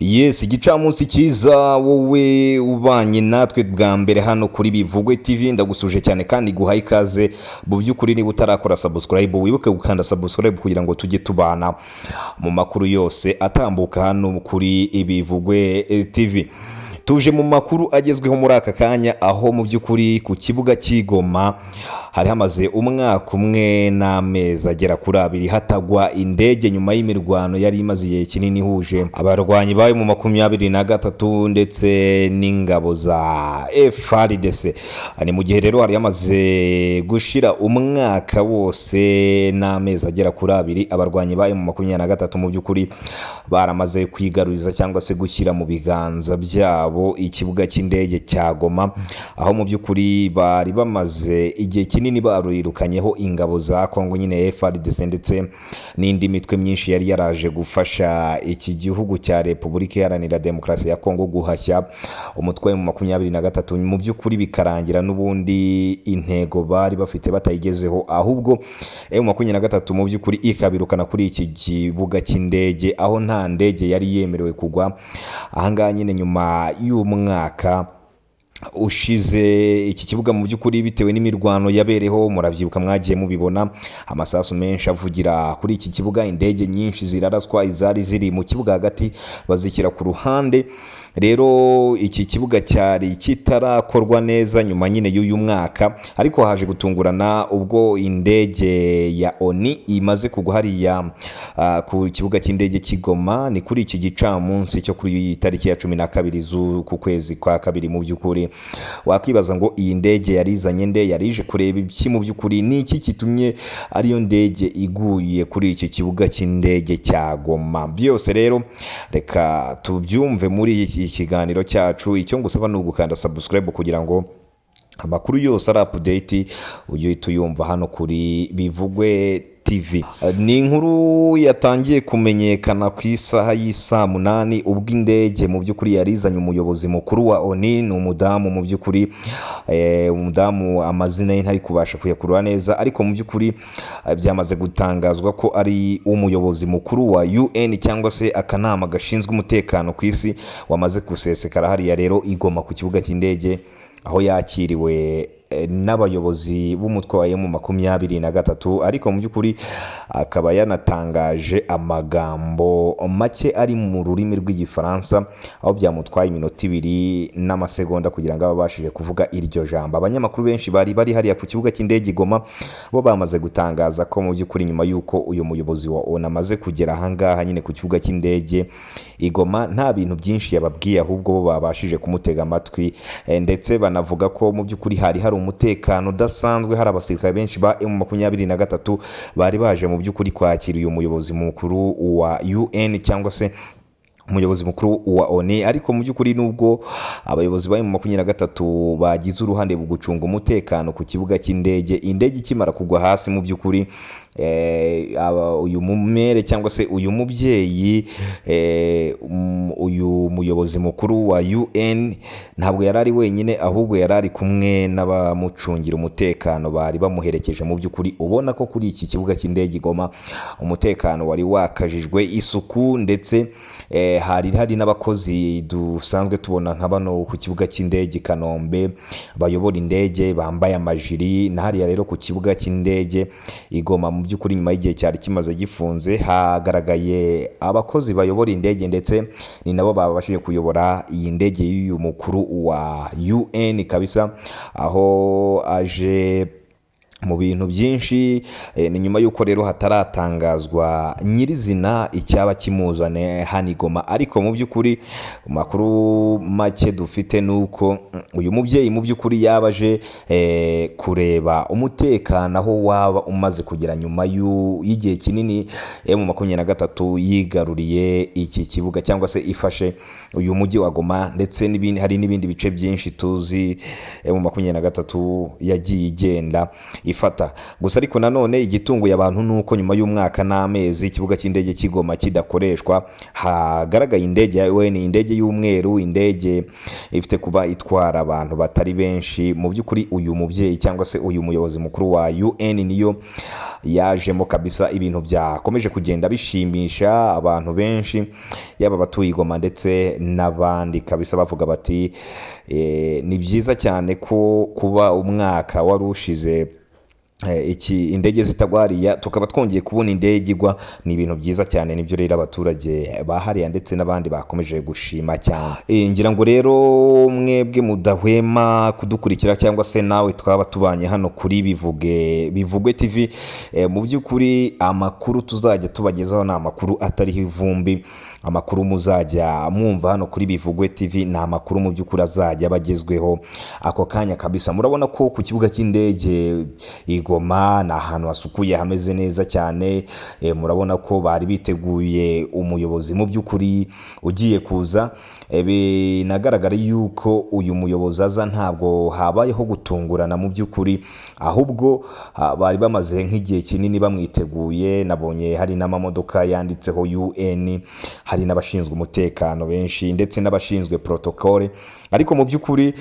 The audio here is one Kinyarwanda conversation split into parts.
Yes, igicamunsi cyiza wowe ubanye natwe bwa mbere hano kuri Bivugwe TV. Ndagusuje cyane kandi guhaye ikaze. Mu by'ukuri, niba utarakora subscribe, wibuke gukanda subscribe kugira ngo tujye tubana mu makuru yose atambuka hano kuri Bivugwe TV. Tuje mu makuru agezweho muri aka kanya, aho mu by'ukuri ku kibuga cy'i Goma hari hamaze umwaka umwe n'amezi agera kuri 2 hatagwa indege, nyuma y'imirwano yari imaze igihe kinini ihuje abarwanyi bayo mu 23 ndetse n'ingabo za FARDC. Ni mu gihe rero hari hamaze gushira umwaka wose n'amezi agera kuri 2 abarwanyi bayo mu 23 mu by'ukuri baramaze kwigaruriza cyangwa se gushyira mu biganza byabo ikibuga cy'indege cya Goma, aho mu by'ukuri bari bamaze igihe kinini baruyirukanyeho ingabo za Kongo nyine FARDC ndetse n'indi mitwe myinshi yari yaraje gufasha iki gihugu cya Repubulika Iharanira Demokarasi ya Kongo guhashya umutwe mu 23. Mu by'ukuri bikarangira n'ubundi intego bari bafite batayigezeho, ahubwo M23 mu by'ukuri ikabirukana kuri iki kibuga cy'indege, aho nta ndege yari yemerewe kugwa ahangaha nyine nyuma y'umwaka ushize. Iki kibuga mu by'ukuri, bitewe n'imirwano yabereho, murabyibuka, mwagiye mubibona, amasasu menshi avugira kuri iki kibuga, indege nyinshi ziraraswa, izari ziri mu kibuga hagati bazishyira ku ruhande. Rero iki kibuga cyari kitarakorwa neza nyuma nyine y'uyu mwaka, ariko haje gutungurana ubwo indege ya ONU imaze kugwa hariya ku kibuga cy'indege cy'i Goma. Ni kuri iki gicamunsi cyo kuri iyi tariki ya 12 z'uku kwezi kwa kabiri. Mu by'ukuri wakwibaza ngo iyi ndege yarizanye nde? Yarije kureba iki? Mu by'ukuri ni iki kitumye ariyo ndege iguye kuri iki kibuga cy'indege cya Goma? Byose rero reka tubyumve muri iki kiganiro cyacu. Icyo ngusaba ni ugukanda subscribe kugira ngo amakuru yose ari update ujye uhita uyumva hano kuri Bivugwe TV. Ni inkuru yatangiye kumenyekana ku isaha y'isaa 8, ubwo indege mu by'ukuri yarizanye umuyobozi mukuru wa ONU. Ni umudamu mu by'ukuri, umudamu amazina ye ntari kubasha kuyakurura neza, ariko mu by'ukuri byamaze gutangazwa ko ari umuyobozi mukuru wa UN cyangwa se akanama gashinzwe umutekano ku isi, wamaze gusesekara hariya rero i Goma ku kibuga cy'indege, aho yakiriwe n'abayobozi b'umutwe wa M23. Ariko mu by'ukuri akaba yanatangaje amagambo make ari mu rurimi rw'Igifaransa, aho byamutwaye iminota 2 n'amasegonda kugira ngo abe abashije kuvuga iryo jambo. Abanyamakuru benshi bari bari hariya ku kibuga cy'indege i Goma bo bamaze gutangaza ko mu by'ukuri nyuma y'uko uyu muyobozi wa ONU amaze kugera ahangaha nyine ku kibuga cy'indege i Goma, nta bintu byinshi yababwiye, ahubwo bo babashije kumutega amatwi, ndetse banavuga ko mu by'ukuri hari hari umutekano udasanzwe, hari abasirikare benshi ba M23 bari baje mu by'ukuri kwakira uyu muyobozi mukuru wa UN cyangwa se umuyobozi mukuru wa ONU. Ariko mu by'ukuri, nubwo abayobozi ba M23 bagize uruhande mu gucunga umutekano ku kibuga cy'indege, indege ikimara kugwa hasi, mu by'ukuri uyu mumere cyangwa se uyu mubyeyi, uyu muyobozi mukuru wa UN ntabwo yari ari wenyine, ahubwo yari ari kumwe n'abamucungira umutekano bari bamuherekeje. Mu by'ukuri ubona ko kuri iki kibuga cy'indege i Goma umutekano wari wakajijwe, isuku, ndetse hari hari n'abakozi dusanzwe tubona nka bano ku kibuga cy'indege i Kanombe bayobora indege bambaye amajiri. Na hariya rero ku kibuga cy'indege i Goma, mu by'ukuri nyuma y'igihe cyari kimaze gifunze, hagaragaye abakozi bayobora indege, ndetse ni nabo babashije kuyobora iyi ndege y'uyu mukuru wa UN kabisa, aho aje mu bintu byinshi. Ni nyuma y'uko rero hataratangazwa nyirizina icyaba kimuzane hano i Goma, ariko mu by'ukuri makuru make dufite ni uko uyu mubyeyi mu by'ukuri yaba aje kureba umutekano aho waba umaze kugera nyuma y'igihe kinini M23 yigaruriye iki kibuga cyangwa se ifashe uyu mujyi wa Goma, ndetse n'ibindi, hari n'ibindi bice byinshi tuzi M23 yagiye igenda ifata. ifata. Gusa ariko nanone igitunguye abantu ni uko nyuma y'umwaka n'amezi ikibuga cy'indege cy'i Goma kidakoreshwa, hagaragaye indege ya UN, indege y'umweru, indege ifite kuba itwara abantu batari benshi. Mu by'ukuri uyu mubyeyi cyangwa se uyu muyobozi mukuru wa UN niyo yajemo kabisa. Ibintu byakomeje kugenda bishimisha abantu benshi, yaba abatuye i Goma ndetse n'abandi kabisa, bavuga bati ni byiza cyane ko kuba umwaka wari ushize iki indege zitagwa hariya, tukaba twongeye kubona indege igwa, ni ibintu byiza cyane. Nibyo rero abaturage ba hariya ndetse n'abandi bakomeje gushima cyane. Ngira ngo rero mwebwe mudahwema kudukurikira, cyangwa se nawe twaba tubanye hano kuri Bivugwe TV, mu by'ukuri amakuru tuzajya tubagezaho ni amakuru atariho ivumbi. Amakuru muzajya mwumva hano kuri Bivugwe TV ni amakuru mu by'ukuri azajya aba agezweho ako kanya kabisa. Murabona ko ku kibuga cy'indege i Goma ni ahantu hasukuye, hameze neza cyane. Murabona ko bari biteguye umuyobozi mu by'ukuri ugiye kuza. Binagaragara yuko uyu muyobozi aza ntabwo habayeho gutungurana mu by'ukuri, ahubwo bari bamaze nk'igihe kinini bamwiteguye. Nabonye hari n'amamodoka yanditseho UN, hari n'abashinzwe umutekano benshi ndetse n'abashinzwe protocole. Ariko mu by'ukuri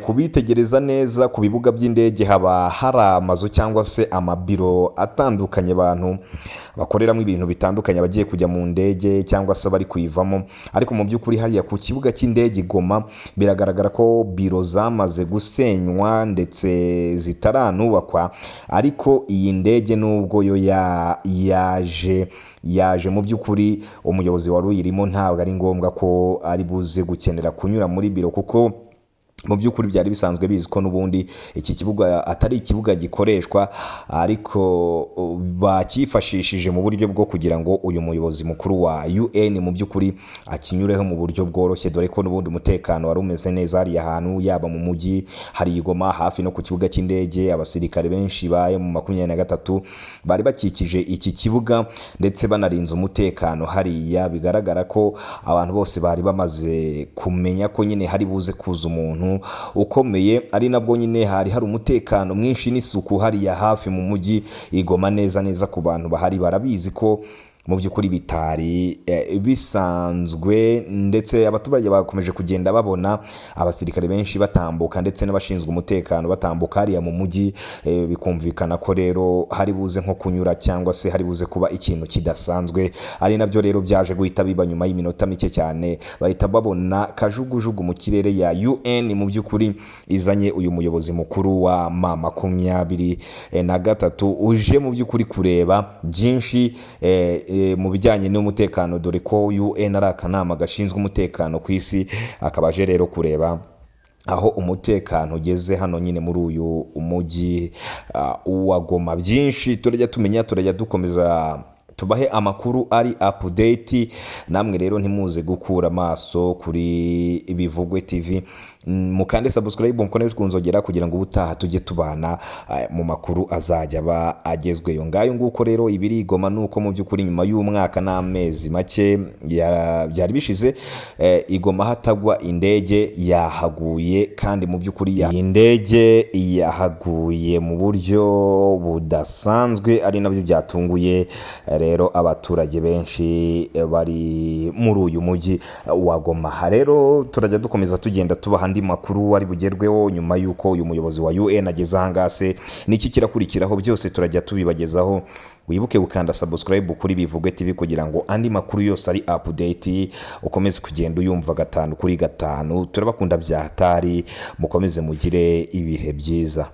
kubitegereza neza, ku bibuga by'indege haba hari amazu cyangwa se amabiro atandukanye abantu bakoreramo ibintu bitandukanye, abagiye kujya mu ndege cyangwa se abari kuyivamo. Ariko mu by'ukuri hariya ku kibuga cy'indege i Goma biragaragara ko biro zamaze gusenywa ndetse zitaranubakwa. Ariko iyi ndege nubwo yo yaje, mu by'ukuri umuyobozi wari uyirimo ntabwo ari ngombwa ko ari buze gukenera kunyura muri biro, kuko mu by'ukuri byari bisanzwe bizi ko n'ubundi iki kibuga atari ikibuga gikoreshwa, ariko bacyifashishije mu buryo bwo kugira ngo uyu muyobozi mukuru wa UN mu by'ukuri akinyureho mu buryo bworoshye, dore ko n'ubundi umutekano wari umeze neza hariya hantu, yaba mu mujyi hari i Goma hafi no ku kibuga cy'indege. Abasirikare benshi ba M23 bari bakikije iki kibuga ndetse banarinze umutekano hariya. Bigaragara ko abantu bose bari bamaze kumenya ko nyine hari buze kuza umuntu ukomeye, ari nabwo nyine hari hari umutekano mwinshi n'isuku hariya hafi mu mujyi i Goma neza neza. Ku bantu bahari barabizi ko mu by'ukuri bitari bisanzwe, ndetse abaturage bakomeje kugenda babona abasirikare benshi batambuka ndetse n'abashinzwe umutekano batambuka hariya mu mujyi. Bikumvikana ko rero hari buze nko kunyura cyangwa se hari buze kuba ikintu kidasanzwe, ari nabyo rero byaje guhita biba nyuma y'iminota mike cyane, bahita babona kajugujugu mu kirere ya UN mu by'ukuri izanye uyu muyobozi mukuru wa M23 uje mu by'ukuri kureba byinshi mu bijyanye n'umutekano, dore ko UN ari akanama gashinzwe umutekano ku isi, akaba aje rero kureba aho umutekano ugeze hano nyine muri uyu mujyi wa Goma. Byinshi turajya tumenya, turajya dukomeza tubahe amakuru ari update. Namwe rero ntimuze gukura amaso kuri Bivugwe TV, mukande subscribe, mukone kunzogera kugira ngo ubutaha tujye tubana mu makuru azajya aba agezweyo. Ngayo nguko rero ibiri i Goma nuko mu by'ukuri nyuma y'umwaka n'amezi make byari bishize i Goma hatagwa indege, yahaguye, kandi mu by'ukuri iyi ndege yahaguye mu buryo budasanzwe, ari nabyo byatunguye rero abaturage benshi bari muri uyu mujyi wa Goma. Aha rero turajya dukomeza tugenda tubaha andi makuru ari bugerweho nyuma y'uko uyu muyobozi wa UN ageze ahangaha. Se niki kirakurikiraho? Byose turajya tubibagezaho. Wibuke gukanda subscribe kuri Bivugwe TV kugira ngo andi makuru yose ari update ukomeze kugenda uyumva gatanu kuri gatanu. Turabakunda bya hatari, mukomeze mugire ibihe byiza.